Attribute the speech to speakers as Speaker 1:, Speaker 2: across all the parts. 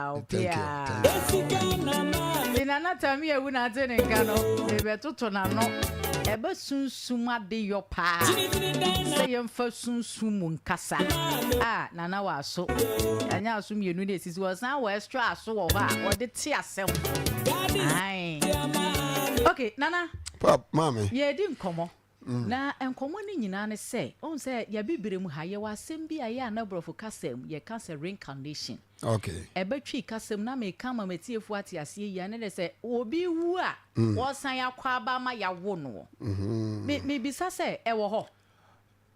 Speaker 1: Thank you. Thank you.
Speaker 2: Nti Nana Tammy awu na ate ne nka no, mebɛtoto n'ano. Ɛbɛ sunsum adeyɔ paa sɛ yɛmfa sunsum mu nkasa. A Nana wɔ aso. Yɛanyɛ aso mmienu na esisi hɔ. Ɔsan wɔ extra aso wɔ hɔ a wɔde te asɛm. Ae. Okay, Nana.
Speaker 1: Pap, maame.
Speaker 2: Yɛredi nkɔmmɔ. Na nkɔmmɔ no nyinaa ne sɛ, wohu sɛ yɛabibire mu ha, yɛwɔ asɛm bi a ɛyɛ a na borɔfo kasa mu yɛka sɛ reincarnation.
Speaker 1: Okay.
Speaker 2: Ɛba Twi kasa mu na meka ama m'atiefoɔ ate aseɛ yie a, ne de sɛ obi wu a, wɔsan akɔ aba ama yɛawo noɔ. Me, mebisa sɛ, ɛwɔ hɔ?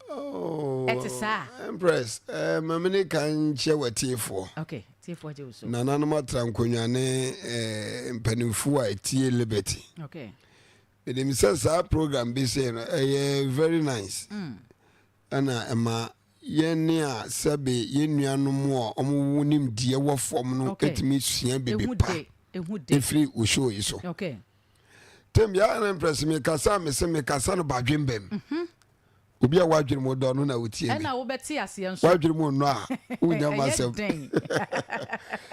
Speaker 1: Oh,
Speaker 2: Ɛte saa?
Speaker 1: Empress, eh, ma me ne kan nkyia w'atiefoɔ.
Speaker 2: Okay, tiefoɔ gye wo so.
Speaker 1: Nananom atra nkonnwa ne eh, mpanimfoɔ a ɛtie Liberty.
Speaker 2: Okay.
Speaker 1: Menim sɛ saa program bi sei no ɛyɛ very nice ɛna ɛma yɛn a sɛbe yɛn nuanom a wɔn nimdeɛ wɔ fam no ɛtumi sua biribi pa ɛfiri wo show yi so. Tem biara na mprɛs mekasa a mese mekasa no badwembam. Mhm. Obi a wadwene mu dɔ no na wotie me.
Speaker 2: Ɛna wobɛte aseɛ nso.
Speaker 1: Wadwene mu nnɔ a wonya m'asɛm.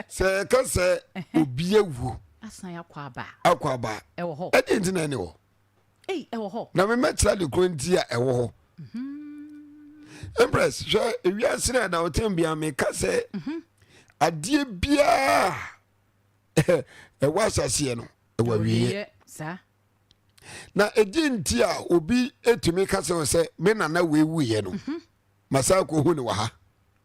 Speaker 1: Sɛ yɛka sɛ obi awu.
Speaker 2: Asan akɔ aba.
Speaker 1: Akɔ aba.
Speaker 2: Ɛwɔ hɔ.
Speaker 1: Ɛdeɛ nti na ɛne hɔ.
Speaker 2: Ei, ɛwɔ hɔ.
Speaker 1: Na memɛkyerɛ de koro nti a ɛwɔ hɔ. Mhm. Empress, hwɛ ewiase na ɛda ɔtɛn bia meka sɛ mhm. adeɛ biara ɛwɔ asaseɛ no ɛwɔ awieɛ.
Speaker 2: Saa.
Speaker 1: Na ɛdi nti a obi tumi ka sɛ sɛ me nana wei wuiɛ no mhm. masan kɔhu no wɔ ha.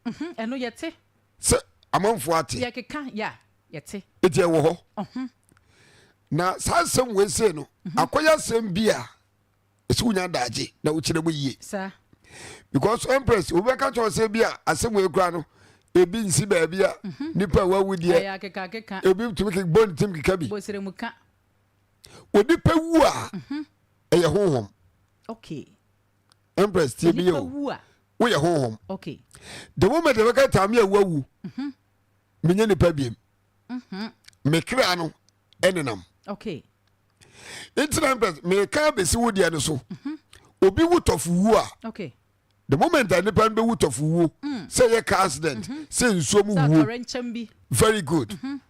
Speaker 2: Mhm, ɛno yɛte.
Speaker 1: Sɛ amanfoɔ ate.
Speaker 2: Yɛkeka ya yɛte.
Speaker 1: Ɛti ɛwɔ hɔ. Na saa asɛm wei sei no mhm. akɔyɛ asɛm bi a ɛsɛ wonya daagye na wokyerɛ mu yie. Because Empress obi bɛka kyerɛ sɛ bi a asɛm wei kora no ebi nsi baabi a nipa a wawu deɛ ebi tumi bɔ ne tim keka bi. Onipa wu a mhm. ɛyɛ honhom.
Speaker 2: Okay.
Speaker 1: Empress tie mi yɛ o. Woyɛ honhom.
Speaker 2: Okay.
Speaker 1: The moment ɛbɛka taame a wawu mhm. menyɛ nipa biem. Mhm. Me kra no ɛnenam.
Speaker 2: Okay.
Speaker 1: Nti na Empress meka abɛsi wo deɛ no so. Obi wu tɔfo wu a.
Speaker 2: Okay.
Speaker 1: The moment a nipa no bɛwu tɔfo wuo mm. sɛ yɛ car accident mm -hmm. sɛ nsuo mu wuo. Very good. Mm -hmm.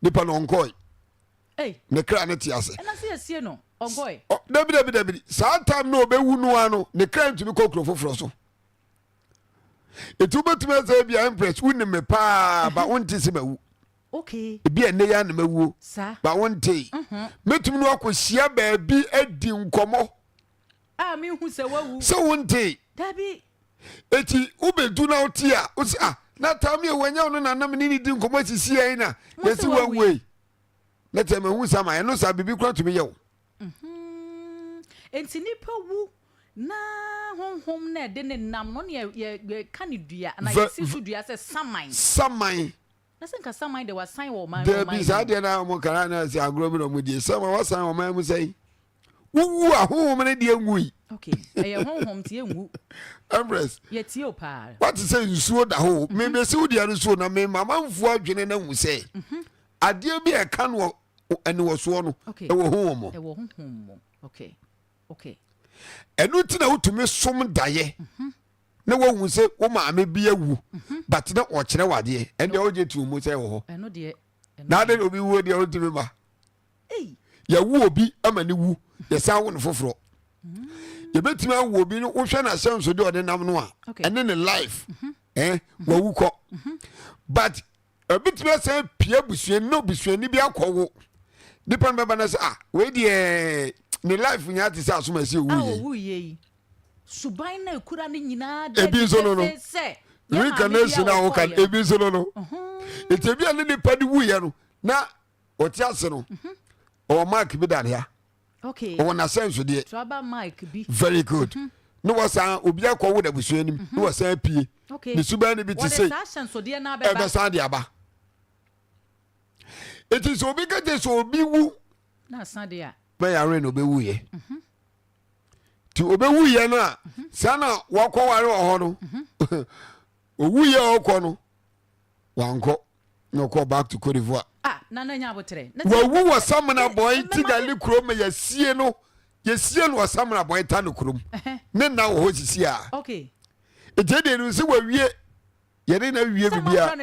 Speaker 1: Nipa no ɔnkɔe. Ne kra no te ase.
Speaker 2: Ɛna sɛ yɛsie no, ɔnkɔe.
Speaker 1: Dabi dabi dabi saa time no ɔbɛwu no ara no ne kra ntumi kɔ kuro foforɔ so. Eti wobɛtumi asɛ bi a Empress wonim me paa ba wonte sɛ mawu.
Speaker 2: Okay.
Speaker 1: Ebi a ɛnɛ yɛ na mawuo. Ba wonte.
Speaker 2: Mhm.
Speaker 1: Mɛtumi no akɔhyia baabi adi nkɔmmɔ.
Speaker 2: A mehu sɛ wawu.
Speaker 1: Sɛ wonte.
Speaker 2: Dabi.
Speaker 1: Eti wobɛdu na wote a wosi ah na time yɛ wɔnyɛ wo no na nam ne ne di nkɔmmɔ sisi yɛn na yɛsi wawuo yi. Na kyɛ mahu sa ma ɛno saa biribi kora tumi yɛ wo.
Speaker 2: Mhm. Enti nipa wu na honhom na ɛde ne nam no ne yɛka ne dua na yɛsi so dua sɛ saman.
Speaker 1: Saman.
Speaker 2: Na sɛ nka saman de wasan wɔ ɔman
Speaker 1: Dabi saa deɛ na wɔn kara na sɛ agorɔ bi na wɔn die saman wasan ɔman mu sɛn. Wowu a honhom no deɛ nwui.
Speaker 2: Okay, ɛyɛ honhom nti ɛnwu.
Speaker 1: Empress.
Speaker 2: Yɛtie o paa.
Speaker 1: Wate sɛ nsuo da hɔ. Mmemmesi wo deɛ no so na mmemma amanfoɔ adwene no ahu sɛ. Mhm. Adeɛ bi a ɛka no aniwɔsoɔ no ɛwɔ honhom mu.
Speaker 2: Ɛwɔ honhom mu. Okay. Okay.
Speaker 1: Ɛno ti na wotumi som daeɛ mhm. na woahu sɛ wo maame bi awu mhm. but na ɔkyerɛ wo adeɛ ɛndeɛ wogye to mu sɛ ɛwɔ hɔ.
Speaker 2: Ɛno deɛ.
Speaker 1: Na ade na obi wuo deɛ wontumi ma. Yɛwo obi ama ne wu yɛsan wo no foforɔ. Mm. Yɛbɛtumi awo obi no wohwɛ n'ahyɛnsodeɛ ɔde nam no a ɛne ne life mhm. eh, wawu kɔ but Ebetumi asan apue abusuani na obusuani bi akɔwo nipa no bɛba na sɛ ah wei deɛ ne life nyinaa te sɛ asomasi owu
Speaker 2: yie.
Speaker 1: Owu
Speaker 2: yie yi suban na ekura ne nyinaa
Speaker 1: de ebi nso no no
Speaker 2: sɛ
Speaker 1: reincarnation a wɔka no ebi nso no no eti ebi a ne nipa de wu yɛ no na ɔte ase no mhm. ɔwɔ mark bi da ne ha.
Speaker 2: Okay.
Speaker 1: Ɔwɔ n'asɛnsodeɛ.
Speaker 2: Traba mic bi.
Speaker 1: Very good. Mm -hmm. Ne wasan obi akɔ wo n'abusua anim. Mm -hmm. Ne wasan apue.
Speaker 2: Okay.
Speaker 1: Ne suban no bi te sei.
Speaker 2: Wɔde saa ahyɛnsodeɛ no abɛba.
Speaker 1: Ɛbɛsan de aba. Eti sɛ obi kɛtɛ sɛ obi wu.
Speaker 2: Na asan de a.
Speaker 1: Bɛyare na obewu yɛ. Mm -hmm. Ti obewu yɛ no a mm -hmm. saa na wakɔware wɔ hɔ no. Mm -hmm. Owu yɛ ɔkɔ no wankɔ. na ɔkɔɔ back to Cote d'Ivoire.
Speaker 2: Ah, Nana nya aboterɛ.
Speaker 1: Wawu wɔ Samina Bɔe Tigali kurom ma yɛasie no yɛsie no wɔ Samina Bɔe Tano kurom. Ne nna wɔ hɔ sisi a.
Speaker 2: Okay.
Speaker 1: Nti ɛdeɛ no sɛ wawie. Yɛne na wie biribiara,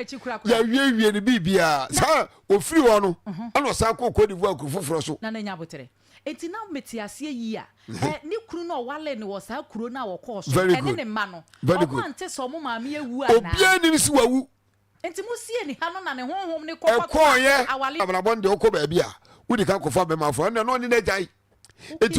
Speaker 1: yɛawie wie no biribiara. Saa ofiri hɔ no, ɛna ɔsan kɔɔ Cote d'Ivoire kuro foforɔ so.
Speaker 2: Na n'anya aboterɛ. Enti na mete aseɛ yie a, ɛ, ne kunu no a ɔwaree no wɔ saa kuro no a wɔkɔɔ so no, ɛne ne mma no, wɔn ante sɛ wɔn maame awu anaa?
Speaker 1: Obiara nnim sɛ wawu.
Speaker 2: Enti mosiee ne ha no na ne honhom no kɔ kɔtoa
Speaker 1: Ɛkɔeɛ.
Speaker 2: aware.
Speaker 1: Abrabɔ no deɛ wokɔ baabi a, wodi kan kɔfa bɛma afoforɔ, ɛnna na ɔne no agyae. Enti.